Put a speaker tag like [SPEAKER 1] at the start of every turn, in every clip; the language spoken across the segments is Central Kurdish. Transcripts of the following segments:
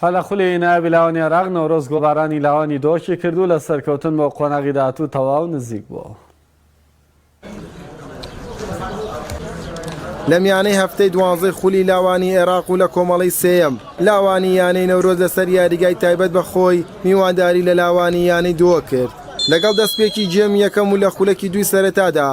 [SPEAKER 1] هەر لە خولی نایابی لاوانی عێراق نەورۆز گۆڵبارانی لاوانی دۆکی کرد و لە سەرکەوتن بۆ قۆناغی داهاتوو تەواو نزیک بووەوە.
[SPEAKER 2] لە میانەی هەفتەی دوانزەی خولی لاوانی عێراق و لە کۆمەڵەی سێیەم، لاوانی یانەی نەورۆز لەسەر یاریگای تایبەت بە خۆی میوانداری لە لاوانی یانەی دهۆک کرد. لەگەڵ دەستپێکی گێمی یەکەم و لە خولەکی دووی سەرەتادا،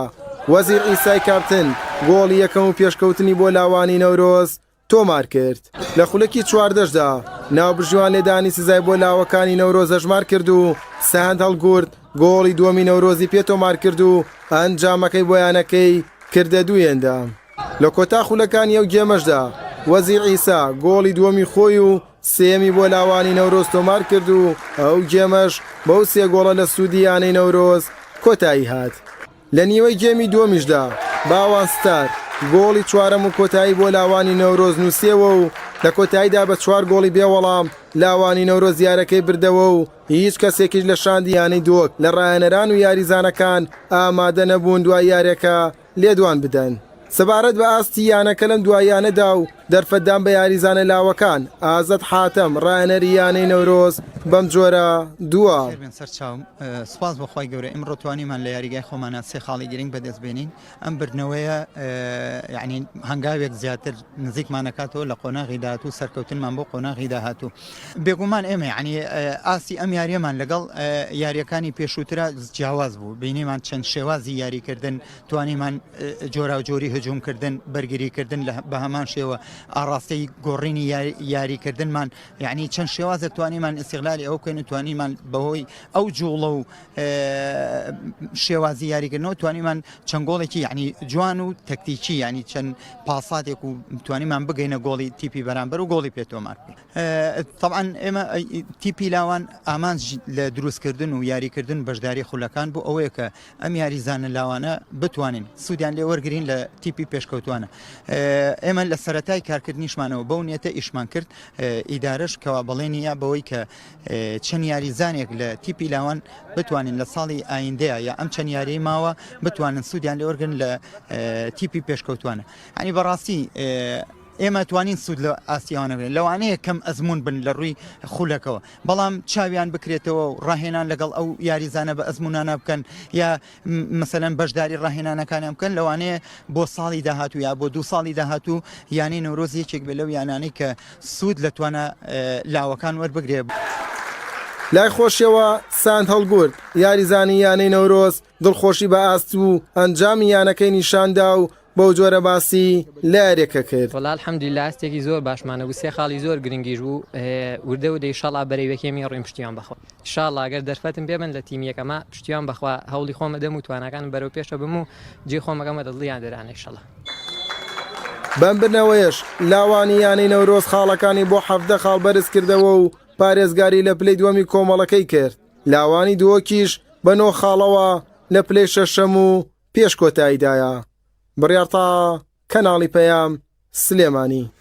[SPEAKER 2] وەزیر عیسای کاپتن گۆڵی یەکەم و پێشکەوتنی بۆ لاوانی نەورۆز تۆمارکرد. لە خولەکی چواردەشدا ناوبژیوان لێدانی سزای بۆ لاوەکانی نەورۆز هەژمار کرد و سەهەند هەڵگورد گۆڵی دووەمی نەورۆزی پێ تۆمارکرد و ئەنجامەکەی بۆ یانەکەی کردە دوو هێندە. لە کۆتا خولەکانی ئەو گێمەشدا وەزیر عیسا گۆڵی دووەمی خۆی و سێیەمی بۆ لاوانی نەورۆز تۆمارکرد و ئەو گێمەش بەو سێ گۆڵە لە سوودی یانەی نەورۆز کۆتایی هات. لە نیوەی گێمی دووەمیشدا باوان ستار گۆڵی چوارەم و کۆتایی بۆ لاوانی نەورۆز نووسیەوە و لە کۆتاییدا بە چوار گۆڵی بێ وەڵام لاوانی نەورۆز یارەکەی بردەوە و هیچ کەسێکیش لە شاندی یانەی دهۆک لە ڕاهێنەران و یاریزانەکان ئامادە نەبوون دوای یاریەکە لێدوان بدەن سەبارەت بە ئاستی یانەکە لەم دواییانەدا و دەرفەتدان بە یاریزانە لاوەکان، ئازاد حاتەم، ڕاهێنەری یانەی نەورۆز بەم جۆرە دوا.
[SPEAKER 3] خێربێن سەرچاوم، سوپاس بۆ خوای گەورە ئیمڕۆ توانیمان لە یاریگای خۆمانا سێ خاڵی گرنگ بەدەست بێنین، ئەم بردنەوەیە یعنی هەنگاوێک زیاتر نزیکمان ئەکاتەوە لە قۆناغی داهاتوو سەرکەوتنمان بۆ قۆناغی داهاتوو. بێگومان ئێمە یعنی ئاستی ئەم یاریەمان لەگەڵ یاریەکانی پێشووترا جیاواز بوو، بینیمان چەند شێوازی یاریکردن توانیمان جۆراوجۆری هجوومکردن، بەرگریکردن بە هەمان شێوە ئاڕاستەی گۆڕینی یاریکردنمان یعنی چەند شێوازێک توانیمان ئیسیغلالی ئەو بکەین و توانیمان بەهۆی ئەو جوڵە و شێوازی یاریکردنەوە توانیمان چەند گۆڵێکی یعنی جوان و تەکتیکی یعنی چەند پاساتێک و توانیمان بگەینە گۆڵی تیپی بەرامبەر و گۆڵی پێ تۆمار بکەین. تەبعەن ئێمە تیپی لاوان ئامانج لە دروستکردن و یاریکردن بەشداری خولەکان بۆ ئەوەیە کە ئەم یاریزانە لاوانە بتوانین سوودیان لێ وەرگین لە تیپی پێشکەوتوانە ئێمە لە سەتای کارکردنیشمانەوە بەو نیەتە ئیشمان کرد ئیدارەش کەوا بەڵێنیە بەوەی کە چەند یاریزانێک لە تیپی لاوان بتوانین لە ساڵی ئایندەیە یا ئەم چەند یاری ماوە بتوانن سوودیان لێ وەرگن لە تیپی پێشکەوتوانە ئەنی بەڕاستی ئێمە توانین سوود لە ئاستی ئەوانە بگرین لەوانەیە کەم ئەزموون بن لە ڕووی خولەکەوە بەڵام چاویان بکرێتەوە و ڕاهێنان لەگەڵ ئەو یاریزانە بە ئەزموونانە بکەن یا مەسەلەن بەشداری ڕاهێنانەکانیان بکەن لەوانەیە بۆ ساڵی داهاتوو یا بۆ دوو ساڵی داهاتوو یانەی نەورۆز یەکێک بێ لەو یانانەی کە سوود لە توانا لاوەکان وەربگرێ.
[SPEAKER 2] لای خۆشیەوە ساند هەڵگورد، یاریزانی یانەی نەورۆز دڵخۆشی بە ئاست و ئەنجامی یانەکەی نیشاندا و بەو جۆرە باسی لە یاریەکە کرد.
[SPEAKER 4] وەڵا الحمدللە ئاستێکی زۆر باشمان هەبوو سێ خاڵی زۆر گرنگیش بوو وردە وردە ئیشاڵا بەرەو یەکێمی ڕووین پشتیوان بەخوا ئیشاڵا گەر دەرفەتم پێ بن لە تیمی یەکەما پشتیوان بەخوا هەوڵی خۆم ئەدەم و تواناکانم بەرەو پێشە بم و جێی خۆم ئەکەمە لە دڵیان دەرانە ئیشاڵا.
[SPEAKER 2] بەم بردنەوەیەش لاوانی یانەی نەورۆز خاڵەکانی بۆ 17 خاڵ بەرزکردەوە و پارێزگاری لە پلەی دووەمی کۆمەڵەکەی کرد، لاوانی دهۆکیش بە نۆ خاڵەوە لە پلەی شەشەم و پێش کۆتاییدایە. بڕیار تاها، کەناڵی پەیام، سلێمانی.